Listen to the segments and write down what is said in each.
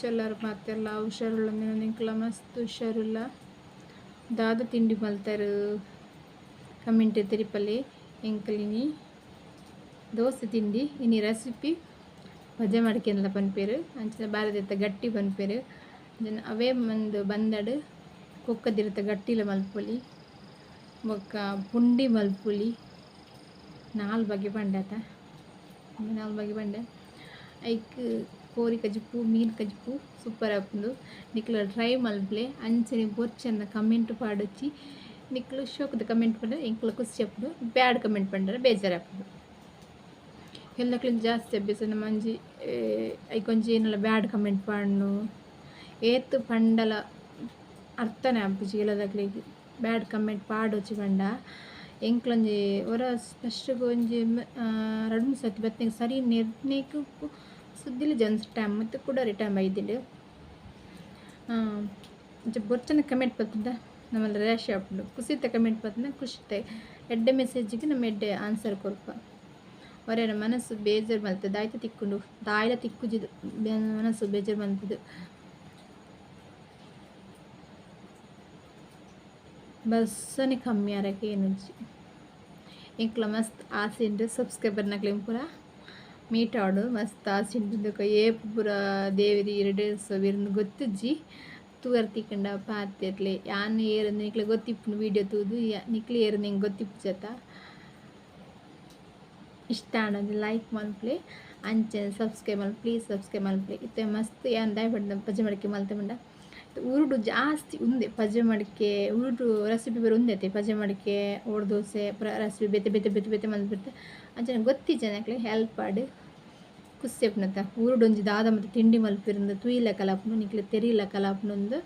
ಎಂಚೆಲ್ಲರು ಮಾತೆಲ್ಲ ಹುಷಾರುಳ್ಳ ನಿಂಕ್ಲ ಮಸ್ತ್ ಹುಷಾರುಲ್ಲ ದಾದ ತಿಂಡಿ ಮಲ್ತಾರು ಕಮೆಂಟ್ ತೆರಿಪಲ್ಲಿ ಎಂಕಲಿನಿ ದೋಸೆ ತಿಂಡಿ ಇನಿ ರೆಸಿಪಿ ಭಜೆ ಮಡಿಕೆಲ್ಲ ಪನ್ಪೇರು ಅಂಚಿನ ಬಾರದಿತ್ತ ಗಟ್ಟಿ ಪನ್ಪೇರು ಅವೇ ಒಂದು ಬಂದಡು ಕೊಕ್ಕದಿರತ್ತ ಗಟ್ಟಿಲ ಮಲ್ಪೊಲಿ ಬೊಕ್ಕ ಪುಂಡಿ ಮಲ್ಪುಲಿ ನಾಲ್ ಬಗೆ ಪಂಡತ ನಾಲ್ ಬಗೆ ಪಂಡೆ ಐಕ್ ಕೋರಿ ಕಜಿಪು ಮೀನು ಕಜಿಪು ಸೂಪರ್ ಆಪುಂಡು ನಿಕ್ಲ ಟ್ರೈ ಮಲ್ಪಲೆ ಅಂಚನೆ ಬೊರ್ಚನ್ನ ಕಮೆಂಟ್ ಪಾಡೊಚ್ಚಿ ನಿಕ್ಲು ಶೋಕದ ಕಮೆಂಟ್ ಪಂಡ ಎಂಕ್ಲ ಖುಷಿ ಆಪುಂಡು ಬ್ಯಾಡ್ ಕಮೆಂಟ್ ಪಂಡರೆ ಬೇಜಾರಾಪುಂಡು ಎಲ್ಲಕ್ಲು ಜಾಸ್ತಿ ಅಭ್ಯಾಸ ನಮ್ಮ ಅಂಜಿ ಐಕೊಂಜಿ ಏನಲ್ಲ ಬ್ಯಾಡ್ ಕಮೆಂಟ್ ಪಾಡ್ನು ಏತ್ ಪಂಡಲ ಅರ್ಥನೇ ಆಪುಜಿ ಎಲ್ಲದಕ್ಲೆಗ್ ಬ್ಯಾಡ್ ಕಮೆಂಟ್ ಪಾಡೊಚ್ಚಿ ಪಂಡ ಎಂಕ್ಲೊಂಜಿ ಒರ ಫಸ್ಟ್ಗ್ ಒಂಜಿ ರಡ್ಡ್ ಮೂಜಿ ಸರ್ತಿ ಬತ್ತಿನ ಸರಿ ನಿರ್ಣಯಕ್ಕೆ ಸುದ್ದಿಲಿ ಜನ್ಸ್ ಟೈಮ್ ಮತ್ತು ಕೂಡ ರಿಟರ್ನ್ ಬೈದಿಂಡು ಅಂಚ ಬೊರ್ಚನ ಕಮೆಂಟ್ ಬತ್ತುಂಡ ನಮ್ಮಲ್ಲ ರ್ಯಾಶ್ ಆಪುಂಡು ಖುಷಿತ ಕಮೆಂಟ್ ಬತ್ತುಂಡ ಖುಷಿತ ಎಡ್ಡೆ ಮೆಸೇಜಿಗೆ ನಮ್ಮ ಎಡ್ಡೆ ಆನ್ಸರ್ ಕೊರ್ಪ ಒರೆನ ಮನಸ್ಸು ಬೇಜಾರು ಮಲ್ತದೆ ದಾಯ್ತ ತಿಕ್ಕುಂಡು ದಾಯ್ಲ ತಿಕ್ಕುಜಿದು ಮನಸ್ಸು ಬೇಜಾರು ಮಲ್ತದೆ ಬಸ್ಸನೆ ಕಮ್ಮಿ ಆರಕ್ಕೆ ಏನುಜ್ಜಿ ಎಂಕ್ಲ ಮಸ್ತ್ ಆಸೆ ಉಂಡು ಸಬ್ಸ್ಕ್ರೈಬರ್ ನಕ್ಲೆನ್ ಪೂರ ಮೀಟ್ ಆವೊಡು ಮಸ್ತ್ ಆಸೆ ಉಂಡು ಬೊಕ ಏಪ ಪೂರ ದೇವೆರ್ ಇರೆಡ್ ಸೊವೆರ್ಂದ್ ಗೊತ್ತುಜ್ಜಿ ತೂವರೆ ತಿಕ್ಕಂಡ ಪಾತೆರ್ಲೆ ಯಾನ್ ಏರಂದ್ ನಿಕ್ಲೆ ಗೊತ್ತಿಪ್ಪುಂಡು ವೀಡಿಯೋ ತೂದು ನಿಕ್ಲೆ ಏರಂದ್ ಎಂಕ್ ಗೊತ್ತಿಪ್ಪುಜತ ಇಷ್ಟ ಆಂಡ ಲೈಕ್ ಮಲ್ಪುಲೆ ಅಂಚನೆ ಸಬ್ಸ್ಕ್ರೈಬ್ ಮಲ್ಪುಲೆ ಪ್ಲೀಸ್ ಸಬ್ಸ್ಕ್ರೈಬ್ ಮಲ್ಪುಲೆ ಇತ್ತೆ ಮಸ್ತ್ ಯಾನ್ ದಾಯೆ ಪಂಡ ಪಜೆ ಮಡಿಕೆ ಮಲ್ತೆ ಪಂಡ ಉರುಡು ಜಾಸ್ತಿ ಉಂದೆ ಪಜೆ ಮಡಿಕೆ ಉರುಡು ರೆಸಿಪಿ ಬೇರೆ ಉಂದೆತೆ ಪಜೆ ಮಡಿಕೆ ಓಡ್ ದೋಸೆ ರೆಸಿಪಿ ಬೇತೆ ಬೇತೆ ಬೇತೆ ಬೇತೆ ಮಲ್ತ್ ಅಂಚನೆ ಗೊತ್ತಿಜ್ಜಿ ಅಕ್ಲೆ ಹೆಲ್ಪ್ ಆಡ್ ಖುಷಿ ಆಪುಂಡತ್ತ ಊರುಡು ಒಂಜಿ ದಾದ ಮಲ್ತ್ ತಿಂಡಿ ಮಲ್ಪೆರ್ ತೂಯಿಲ ಕಲಾಪುಂಡು ನಿಕ್ಲೆ ತೆರಿಲ ಕಲಾಪುಂಡು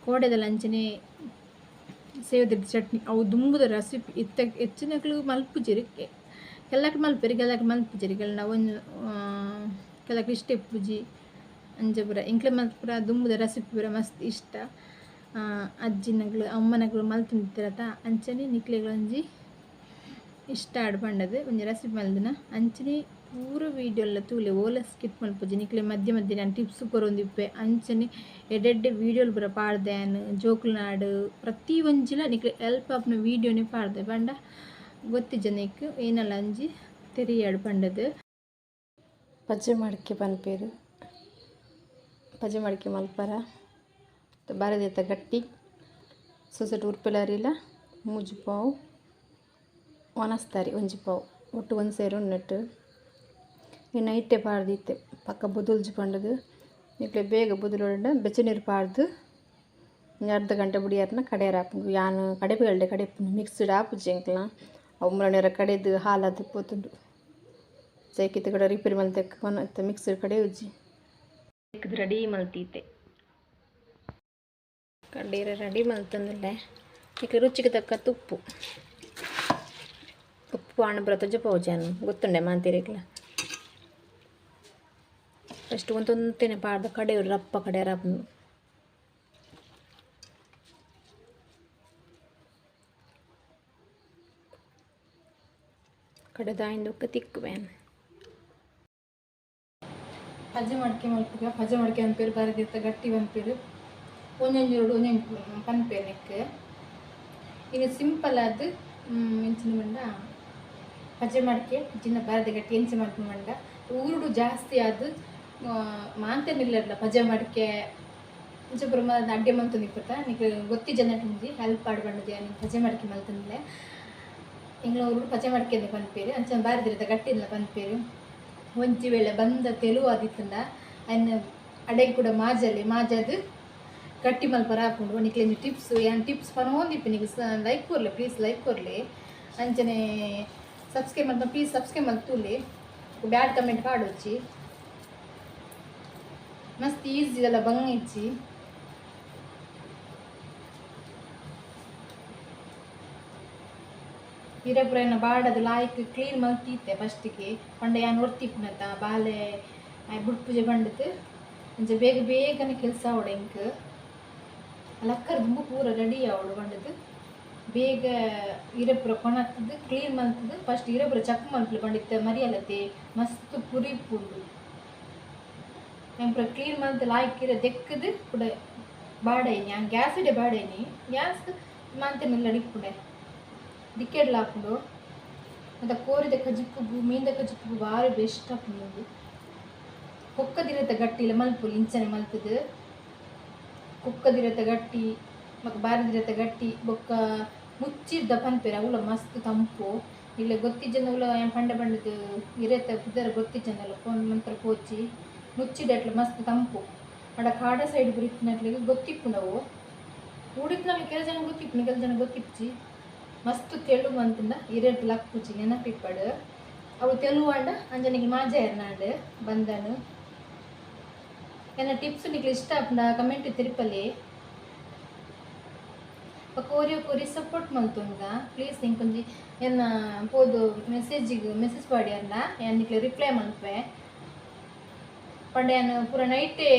ಕೋಡೆದಲ ಅಂಚನೆ ಸೇವದ ಚಟ್ನಿ ಅವು ದುಂಬುದ ರೆಸಿಪಿ ಇತ್ತ ಹೆಚ್ಚಿನಕ್ಲು ಮಲ್ಪುಜೆರ್ ಕೆಲಕ್ ಮಲ್ಪೆರ್ ಕೆಲಕ್ ಮಲ್ಪುಜೆರ್ ಕೆಲವು ಒಂಜಿ ಕೆಲಕ್ ಇಷ್ಟ ಇಪ್ಪುಜಿ ಅಂಚ ಪೂರ ಎಂಕ್ಲೆ ಮಲ್ತ್ ಪೂರ ದುಂಬುದ ರೆಸಿಪಿ ಪೂರ ಮಸ್ತ್ ಇಷ್ಟ ಅಜ್ಜಿನಕ್ಲು ಅಮ್ಮನಕ್ಲು ಮಲ್ತೊಂದಿತ್ತೆರತ ಅಂಚನೆ ನಿಕ್ಲೆಗ್ ಒಂಜಿ ಇಷ್ಟ ಆಡ್ ಪಂಡದು ಒಂಜಿ ರೆಸಿಪಿ ಮಲ್ದಿನ ಅಂಚನೆ ಪೂರ ವೀಡಿಯೋ ತೂಲೆ ಓಲ ಸ್ಕಿಪ್ ಮಲ್ಪುಜಿ ನಿಕ್ಲೆ ಮಧ್ಯೆ ಮಧ್ಯೆ ನಾನು ಟಿಪ್ಸ್ ಕೊರೊಂದಿಪ್ಪೆ ಅಂಚನೆ ಎಡ್ಡೆಡ್ಡೆ ವೀಡಿಯೋಲು ಪೂರ ಪಾಡ್ದೆ ಯಾನ್ ಜೋಕುಲ್ನಾಡು ಪ್ರತಿ ಒಂಜಿಲ ನಿಕ್ಲೆ ಹೆಲ್ಪ್ ಆಪುನ ವೀಡಿಯೋನೆ ಪಾಡ್ದೆ ಪಂಡ ಗೊತ್ತಿಜ್ಜ ನಿಕ್ ಏನಲ ಒಂಜಿ ತೆರಿಯಡ್ ಪಂಡದು ಪಜ್ಜೆ ಮಡಿಕೆ ಪನ್ಪೇರು ಪಜೆ ಮಡಿಕೆ ಮಲ್ಪರ ಬಾರದಿತ್ತ ಗಟ್ಟಿ ಸೊಸೆಟ್ ಉರ್ಪೆಲರಿಲ ಮೂಜಿ ಪಾವು ಒನಸ್ತಾರಿ ಒಂಜಿ ಪಾವು ಒಟ್ಟು ಒಂದು ಸೇರು ಉನ್ನಟ್ಟು ಈ ನೈಟೇ ಪಾಡ್ದಿತ್ತೆ ಪಕ್ಕ ಬೊದಲ್ಜಿ ಪಂಡದು ನಿಕ್ಲೆ ಬೇಗ ಬೊದಲೊಂಡ ಬೆಚ್ಚ ನೀರು ಪಾಡ್ದು ಅರ್ಧ ಗಂಟೆ ಬುಡಿಯಾರನ ಕಡೆಯರ ಆಪುಂಡು ಯಾನ್ ಕಡೆಪು ಕಡೆಪುಂಡು ಮಿಕ್ಸ್ಡ್ ಆಪುಜಿ ಎಂಕ್ಲ ಅವು ಮುರನೇರ ಕಡೆದು ಹಾಲಾದ್ ಪೋತುಂಡು ಸೈಕಿತ್ತು ಕೂಡ ರಿಪೇರಿ ಮಲ್ತೆಕ್ ಮಿಕ್ಸ್ಡ್ ಕಡೆ ಉಜ್ಜಿ ರೆಡಿ ಮಲ್ತೀತೆ ಕಡೀರ ರೆಡಿ ಮಲ್ತಂದುಲ್ಲೆ ನಿಕ್ಲೆ ರುಚಿಗೆ ತಕ್ಕ ತುಪ್ಪು ಉಪ್ಪು ಆಂಡ ಪೂರ ತೊಜಪಾವುಜಿ ಗೊತ್ತುಂಡೆ ಮಾಂತಿರೆಗ್ಲ ಫಸ್ಟ್ ಒಂತೊಂತೆನೆ ಪಾಡ್ದ್ ಕಡೆಯರು ರಪ್ಪ ಕಡೆಯರ ಆಪುಂಡು ಕಡೆದಾಯಿಂದು ತಿಕ್ಕುವೇನು ಪಜೆ ಮಡಿಕೆ ಮಲ್ಪುಗ ಪಜೆ ಮಡಿಕೆ ಪನ್ಪೇರು ಬಾರದಿತ್ತ ಗಟ್ಟಿ ಪನ್ಪೇರು ಒಂಜೊಂಜಿ ರೋಡು ಒಂಜೊಂಜಿ ಪನ್ಪೇರು ನೆಕ್ ಇನ್ನು ಸಿಂಪಲ್ ಆದ್ ಎಂಚಿನ ಪಂಡ ಪಜೆ ಮಡಿಕೆ ಜಿನ್ನ ಬಾರದ ಗಟ್ಟಿ ಎಂಚ ಮಲ್ಪುನ ಪಂಡ ಊರುಡು ಜಾಸ್ತಿ ಆದ್ ಮಾಂತೆರ್ನಿಲ್ಲಡ್ಲ ಪಜೆ ಮಡಿಕೆ ಇಂಚ ಪೂರ ಅಡ್ಗೆ ಮಲ್ತೊಂದಿಪ್ಪುತ ನಿಕ್ ಗೊತ್ತಿಜ್ಜಂಡ ಒಂಜಿ ಹೆಲ್ಪ್ ಆಡ್ ಪಂಡುದು ಯಾನ್ ಪಜೆ ಮಡಿಕೆ ಮಲ್ತೊಂದುಲ್ಲೆ ಎಂಕ್ಲ ಊರುಡು ಪಜೆ ಮಡಿಕೆ ಪನ್ಪೇರು ಅಂಚನೆ ಬಾರದಿತ್ತ ಗಟ್ಟಿಂದ್ಲ ಪನ್ಪೇರು ಒಂಜಿ ವೇಳೆ ಬಂದ ತೆಲುವು ಆದಿತ್ತುಂಡ ಐನ್ ಅಡೆಗ್ ಕೂಡ ಮಾಜಲ್ಲಿ ಮಾಜಾದ್ ಗಟ್ಟಿ ಮಲ್ಪರ ಆಪುಂಡು ನಿಕ್ಲೆ ಒಂಜಿ ಟಿಪ್ಸ್ ಯಾನ್ ಟಿಪ್ಸ್ ಪನೊಂದಿಪ್ಪೆ ನಿಕ್ ಲೈಕ್ ಕೊರ್ಲೆ ಪ್ಲೀಸ್ ಲೈಕ್ ಕೊರ್ಲೆ ಅಂಚನೆ ಸಬ್ಸ್ಕ್ರೈಬ್ ಮಲ್ತ ಪ್ಲೀಸ್ ಸಬ್ಸ್ಕ್ರೈಬ್ ಮಲ್ತುಲೆ ಬ್ಯಾಡ್ ಕಮೆಂಟ್ ಪಾಡೊಚ್ಚಿ ಮಸ್ತ್ ಈಸಿ ದಾಲ ಬಂಗ ಇಜ್ಜಿ ಇರೆ ಪೂರ ಎನ್ನ ಬಾಡದು ಲಾಯ್ಕ್ ಕ್ಲೀನ್ ಮಲ್ತಿತ್ತೆ ಫಸ್ಟಿಗೆ ಪಂಡ ಯಾನ್ ಒರ್ತಿಪ್ಪುನತ ಬಾಲೆ ಬುಡ್ಪುಜೆ ಪಂಡುದು ಅಂಚ ಬೇಗ ಬೇಗನೆ ಕೆಲಸ ಆವೊಡು ಎಂಕ್ ಲಕ್ಕರ್ ದುಂಬು ಪೂರ ರೆಡಿ ಆವೊಡು ಪಂಡುದು ಬೇಗ ಇರೆ ಪೂರ ಕೊನತ್ತುದು ಕ್ಲೀನ್ ಮಲ್ತುದು ಫಸ್ಟ್ ಇರೆ ಪೂರ ಚಕ್ ಮಲ್ಪುಲೆ ಪಂಡ ಇತ್ತೆ ಮರಿಯಲತೆ ಮಸ್ತ್ ಪುರಿ ಇಪ್ಪುಂಡು. ನಾನು ಕ್ಲೀನ್ ಮಲ್ತ್ ಲಾಯ್ಕಿರ ದೆಕ್ಕದು ಕುಡ ಬಾಡೈನಿ ಆನ್ ಗ್ಯಾಸ್ ಇಡೆ ಬಾಡೈನಿ ಗ್ಯಾಸ್ ಮಾಂತೆನೆಲ್ಲ ಇಪ್ಪುಂಡೆ ದಿಕ್ಕೆಡ್ಲ ಹಾಕೊಂಡು ಮತ್ತು ಕೋರಿದ ಕಜಿಪ್ಪುಗು ಮೀನ್ದ ಕಜಿಪ್ಪುಗು ಭಾರಿ ಬೆಸ್ಟ್ ಆಪುಂಡು. ಕೊಕ್ಕದಿರತ ಗಟ್ಟಿಲ ಮಲ್ಪುಲಿ ಇಂಚನೆ ಮಲ್ತದು ಕುಕ್ಕದಿರತ ಗಟ್ಟಿ ಮತ್ತು ಬಾರಿದಿರತ ಗಟ್ಟಿ ಬೊಕ್ಕ ಮುಚ್ಚಿರ್ದ ಪನ್ಪೆರ್ ಅವುಲ ಮಸ್ತ್ ತಂಪು ಇಲ್ಲ ಗೊತ್ತಿಜ್ಜಂದ ಅವುಲ ಪಂಡ ಪಂಡದು ಇರೆತ ಪುದರ್ ಗೊತ್ತಿಜ್ಜಂದಲ್ಲ ಫೋನ್ ಮಂತ್ರ ಪೋಚಿ ಮುಚ್ಚಿದಟ್ಲ ಮಸ್ತ್ ತಂಪು ಆಂಡ ಕಾಡ ಸೈಡ್ ಬರಿತ್ತಿನಟ್ಲಿಗೆ ಗೊತ್ತಿಪ್ಪುಂಡವು ಊಡಿತ್ತು ಕೆಲ ಜನ ಗೊತ್ತಿಪ್ಪುಂಡು ಕೆಲ ಜನ ಗೊತ್ತಿಪ್ಪುಜಿ ಮಸ್ತ್ ತೆಳು ಮಂತಂಡ ಇರೆಟ್ ಲಕ್ಕುಜಿ ನೆನಪಿಪ್ಪಡು ಅವು ತೆಳು ಆಂಡ ಅಂಜನಿಗೆ ಮಾಜ ಎರ್ನಾಂಡ್ ಬಂದನು ಎನ್ನ ಟಿಪ್ಸ್ ನಿಕ್ಲೆ ಇಷ್ಟ ಆಪುಂಡ ಕಮೆಂಟ್ ತಿರುಪಲಿ ಕೋರಿ ಕೋರಿ ಸಪೋರ್ಟ್ ಮಲ್ತೊಂದ ಪ್ಲೀಸ್ ಇಂಕೊಂಜಿ ಎನ್ನ ಪೋದು ಮೆಸೇಜಿಗ್ ಮೆಸೇಜ್ ಪಾಡ್ಯರ್ಂಡ ಯಾನ್ ನಿಕ್ಲೆ ರಿಪ್ಲೈ ಮಲ್ಪುವೆ ಪಂಡ ಯಾನ್ ಪೂರ ನೈಟೇ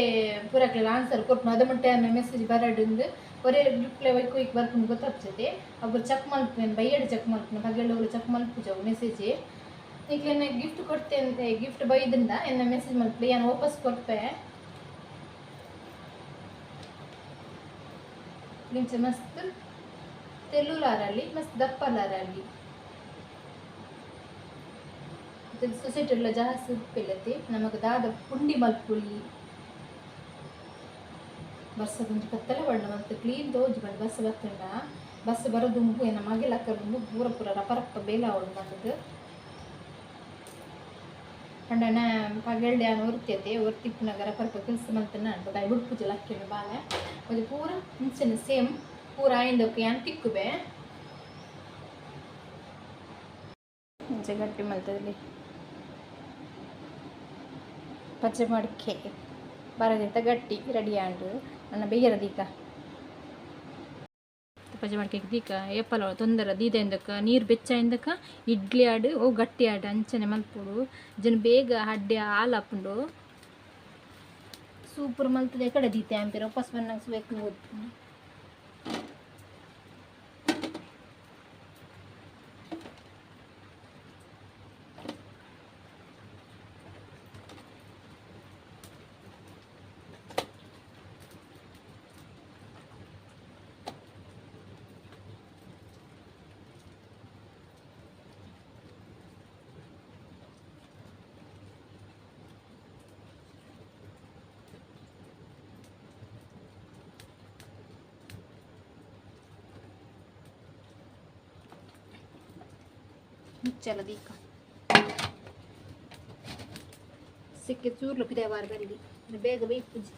ಪೂರ ಅಕ್ಲೆಗ್ ಆನ್ಸರ್ ಕೊರ್ಪುನು ಅದ ಮುಟ್ಟ ಯಾನ್ ಮೆಸೇಜ್ ಬರಡುಂದು ಒರೇ ರಿಪ್ಲೈ ಒಯ್ಕ್ ಒಯ್ಕ್ ಬರ್ಪುಂಡು ಗೊತ್ತಾಪ್ಜತೆ ಅವು ಚೆಕ್ ಮಲ್ಪುವೆ ಬಯ್ಯಡ್ ಚೆಕ್ ಮಲ್ಪುನು ಪಗೆಲ್ ಚೆಕ್ ಮಲ್ಪುಜ ಅವು ಮೆಸೇಜ್ ನಿಕ್ಲೆನ ಗಿಫ್ಟ್ ಕೊಡ್ತೇನೆ ಗಿಫ್ಟ್ ಬೈದಿಂದ ಎನ್ನ ಮೆಸೇಜ್ ಮಲ್ಪುಲೆ ಯಾನ್ ವಾಪಸ್ ಕೊರ್ಪೆ. ಇಂಚ ಮಸ್ತ್ ತೆಲ್ಲುಲಾರಲ್ಲಿ ಮಸ್ತ್ ದಪ್ಪಲಾರಲ್ಲಿ ಸೊಸೈಟಿಲ ಜಾಸ್ತಿ ಉಪ್ಪೆಲ್ಲತಿ ನಮಕ್ ದಾದ ಪುಂಡಿ ಮಲ್ಪುಲಿ ಬರ್ಸ ಒಂಜಿ ಕತ್ತಲೆ ಬಣ್ಣ ಮಲ್ತ್ ಕ್ಲೀನ್ ತೋಜಿ ಬಣ್ಣ ಬಸ್ ಬತ್ತುಂಡ ಬಸ್ ಬರದುಂಬು ಎನ್ನ ಮಗೆಲ್ ಅಕ್ಕದುಂಬು ಪೂರ ಪೂರ ರಪ ರಪ್ಪ ಬೇಲೆ ಆವೊಡು ಮಂತುದು ಪಂಡ ಪಗೆಲ್ಡ್ ಯಾನ್ ಒರ್ತಿ ಒರ್ತಿ ಇಪ್ಪುನಗ ರಪ ರಪ ಕೆಲಸ ಮಲ್ತುನ ಬೊಕ ಬುಡ್ಪುಜಿ ಲಕ್ಕಿಂಡು ಬಾಲೆ ಒಂಜಿ ಪೂರ ಇಂಚನೆ ಸೇಮ್ ಪೂರ ಆಯಿಂದೊಕ್ಕ ಯಾನ್ ತಿಕ್ಕುಬೆ ಇಂಚ ಗಟ್ಟಿ ಮಲ್ತದಲ್ಲಿ ಪಚ್ಚೆ ಮಡಿಕೆ ಬರದಿತ್ತ ಗಟ್ಟಿ ರೆಡಿ ಆಂಡು ನನ್ನ ಬೇಯರ ದೀಕ ಪಚ್ಚೆ ಮಡಿಕೆ ದೀಕ ಏಪಲ ತೊಂದರೆ ದೀದ ಇಂದಕ ನೀರು ಬೆಚ್ಚ ಇಂದಕ ಇಡ್ಲಿ ಆಡು ಓ ಗಟ್ಟಿ ಆಡು ಅಂಚನೆ ಮಲ್ಪುಡು ಜನ ಬೇಗ ಹಡ್ಡೆ ಹಾಲು ಹಾಪುಂಡು ಸೂಪರ್ ಮಲ್ತದೆ ಕಡೆ ದೀತೆ ಆಂಪಿರ ವಾಪಸ್ ಬನ್ನಾಗ ಸುವೆಕ್ ಓದ್ತೀನಿ. ಮುಚ್ಚಲ ದೀಕ ಸಿಕ್ಕಿ ಚೂರ್ಲು ಪಿದೆ ಬಾರ ಬರಲಿ ಬೇಗ ಬೇಯ್ಪುಜಿ.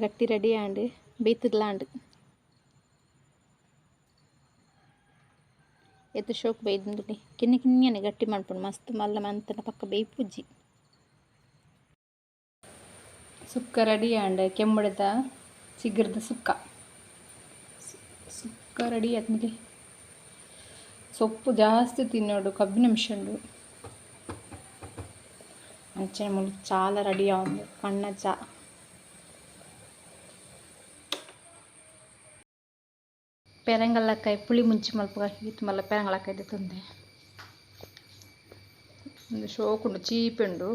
ಗಟ್ಟಿ ರೆಡಿ ಆಂಡ್ ಬೇಯ್ತದ್ಲಾಂಡ್ ಎತ್ತು ಶೋಕ್ ಬೇಯ್ದುಂಡು ಕಿನ್ನಿ ಕಿನ್ನಿಯನೆ ಗಟ್ಟಿ ಮನ್ಪುಂಡು ಮಸ್ತ್ ಮಲ್ಲ ಮಂತನ ಪಕ್ಕ ಬೇಯ್ಪುಜಿ. ಸುಕ್ಕ ರೆಡಿ ಆಂಡ್ ಕೆಮ್ಮುಡದ ಚಿಗುರ್ದ ಸುಕ್ಕ ಸುಕ್ಕ ರೆಡಿ ಆದ್ಮೇಲೆ ಸೊಪ್ಪು ಜಾಸ್ತಿ ತಿನ್ನೋಡು ಕಬ್ಬಿನ ಅಂಶ ಉಂಡು ಅಂಚನೆ ಮುಲು ಚಾಲ ರೆಡಿ ಆವಂದು ಕಣ್ಣ ಚಾ ಪೆರಂಗಲಕಾಯಿ ಪುಳಿ ಮುಂಚಿ ಮಲ್ಪ ಈತ್ ಮಲ್ಲ ಪೆರಂಗಲಕಾಯಿ ದೆತ್ತೊಂದೆ ಒಂದು ಶೋಕುಂಡು ಚೀಪುಂಡು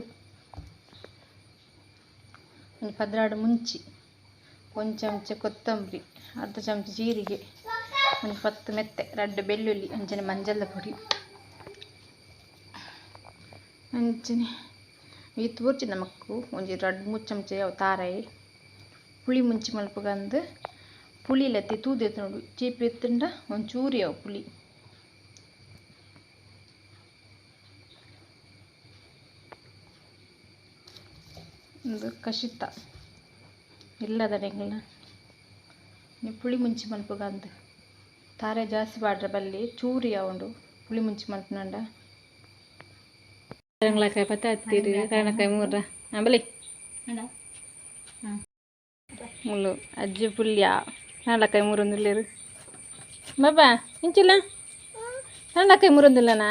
ಒಂದು 12 ಮುಂಚಿ 1 ಚಮಚ ಕೊತ್ತಂಬರಿ ಅರ್ಧ ಚಮಚ ಜೀರಿಗೆ ಒಂದು 10 ಮೆತ್ತೆ 2 ಬೆಳ್ಳುಳ್ಳಿ ಅಂಚನೆ ಮಂಜಲ್ದ ಪೊಡಿ ಅಂಚನೆ ಈತ್ ಬೊರ್ಚಿ ನಮಕ್ಕು ಒಂಜಿ 2-3 ಚಮಚ ಯಾವು ತಾರಾಯಿ ಪುಳಿ ಮುಂಚಿ ಮಲ್ಪಗಂದು ಪುಳಿ ಲತ್ತಿ ತೂದೆತ್ತು ನೋಡು ಚೀಪಿ ಎತ್ತುಂಡ ಒಂಚೂರು ಯಾವ ಪುಳಿ ಒಂದು ಕಷಿತ ಇಲ್ಲದ ಎಂಗ್ಲ ನೀವು ಪುಳಿ ಮುಂಚಿ ಮಲ್ಪಗಂದು ತಾರೆ ಜಾಸ್ತಿ ಬಾಡ್ರೆ ಬಲ್ಲಿ ಚೂರು ಯಾವುಂಡು ಪುಳಿ ಮುಂಚಿ ಮಲ್ಪನಂಡ ರಂಗ್ಲಕಾಯಿ ಪತ್ತ ಹತ್ತೀರಿ ರಂಗ್ಲಕಾಯಿ ಮೂರ ಬಲಿ ಮುಳ್ಳು ಅಜ್ಜಿ ಪುಲ್ಯ ನಾಲ್ಕಾಯಿ ಮೂರೊಂದಿಲ್ಲೇರು ಬಾಬಾ ಇಂಚಿಲ್ಲ ನಾಲ್ಕಾಯಿ ಮೂರೊಂದಿಲ್ಲನಾ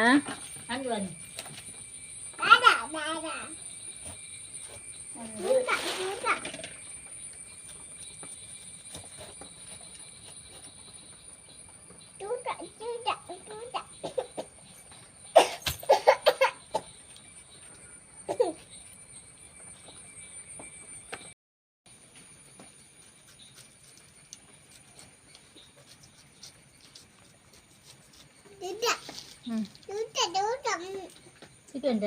ಚಿಕನ್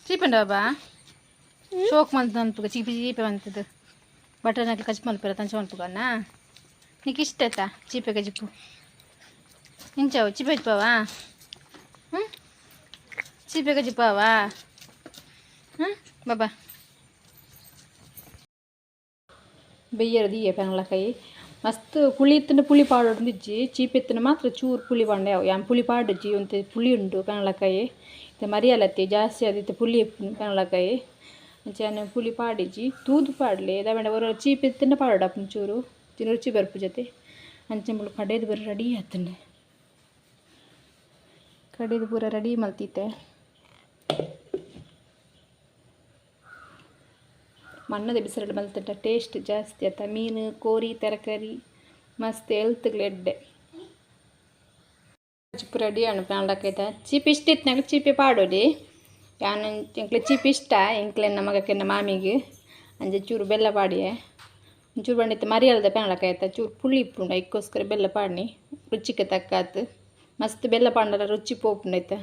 ಚೀಪಂಡ ಬಾಬಾ ಶೋಕ್ ಮಂತ್ ಅನ್ಪುಗ ಚೀಪಿ ಚೀಪೆ ಮಂತದ್ದು ಬಟನ್ ಹಾಕಿ ಕಜ್ಜಿ ಮಲ್ಪೆರ ತಂಚ ಮಲ್ಪುಗಣ್ಣ ನೀಕು ಇಷ್ಟ ಆಯ್ತಾ ಚೀಪೆ ಕಜಿಪು ಇಂಚವು ಚೀಪೆ ಇಪ್ಪವಾ ಹ್ಞೂ ಚೀಪೆ ಕಜಿಪಾವಾ ಹ್ಞೂ ಬಾಬಾ ಬೆಯ್ಯರ ದೀಯ ಪೆಂಗ್ಲಕಾಯಿ ಮಸ್ತ್ ಪುಳಿ ಇತ್ತಂಡ ಪುಳಿ ಪಾಡೊಂದಿಜ್ಜಿ ಚೀಪೆ ಇತ್ತಂಡ ಮಾತ್ರ ಚೂರು ಪುಳಿ ಪಾಂಡೆ ಯಾನ್ ಪುಳಿ ಪಾಡುಜಿ ಒಂತೆ ಪುಳಿ ಉಂಡು ಪೆಂಗ್ಲಕಾಯಿ ಇತ್ತೆ ಮರಿಯಲತ್ತಿ ಜಾಸ್ತಿ ಆದಿತ್ತೆ ಪುಳಿ ಪೆಂಗ್ಲಕಾಯಿ ಅಂಚ ಪುಳಿ ಪಾಡಿಜಿ ತೂದು ಪಾಡ್ಲೆ ದಾಯೆ ಒರ ಚೀಪೆ ಇತ್ತಂಡ ಪಾಡೊಡಪ್ಪು ಚೂರು ರುಚಿ ಬರ್ಪು ಜೊತೆ ಅಂಚೆ ಮುಳ್ಳು ಕಡೆದು ಬರ ರೆಡಿ ಆತಂಡೆ ಕಡೆದು ಪೂರ ರೆಡಿ ಮಲ್ತಿತ್ತೆ ಮಣ್ಣದ ಬಿಸಿಲು ಮಲ್ತಂಡ ಟೇಸ್ಟ್ ಜಾಸ್ತಿ ಆತ ಮೀನು ಕೋರಿ ತರಕಾರಿ ಮಸ್ತ್ ಹೆಲ್ತ್ಗ್ಲ ಎಡ್ಡೆ ಚಿಪ್ಪು ರೆಡಿ ಅಣ್ಣ ಪ್ಯಾಂಡಕೈತ ಚೀಪ್ ಇಷ್ಟ ಇತ್ತು ಚೀಪೆ ಪಾಡೋಡಿ ಯಾನ್ ಎಂಕ್ಲೆ ಚೀಪ್ ಇಷ್ಟ ಎಂಕ್ಲೆ ನಮಗಕ್ಕೆ ಮಾಮಿಗೆ ಅಂಚೆ ಚೂರು ಬೆಲ್ಲ ಪಾಡಿಯೆ ಒಂಚೂರು ಬಂಡಿತ್ತು ಮರಿಯಲ್ದ ಪ್ಯಾಂಡಕಾಯ್ತ ಚೂರು ಪುಳಿ ಇಪ್ಪುಂಡು ಐಕ್ಕೋಸ್ಕರ ಬೆಲ್ಲ ಪಾಡ್ನಿ ರುಚಿಗೆ ತಕ್ಕಾತು ಮಸ್ತ್ ಬೆಲ್ಲ ಪಾಂಡಲ ರುಚಿ ಪೋಪುಂಡು ಆಯ್ತಾ.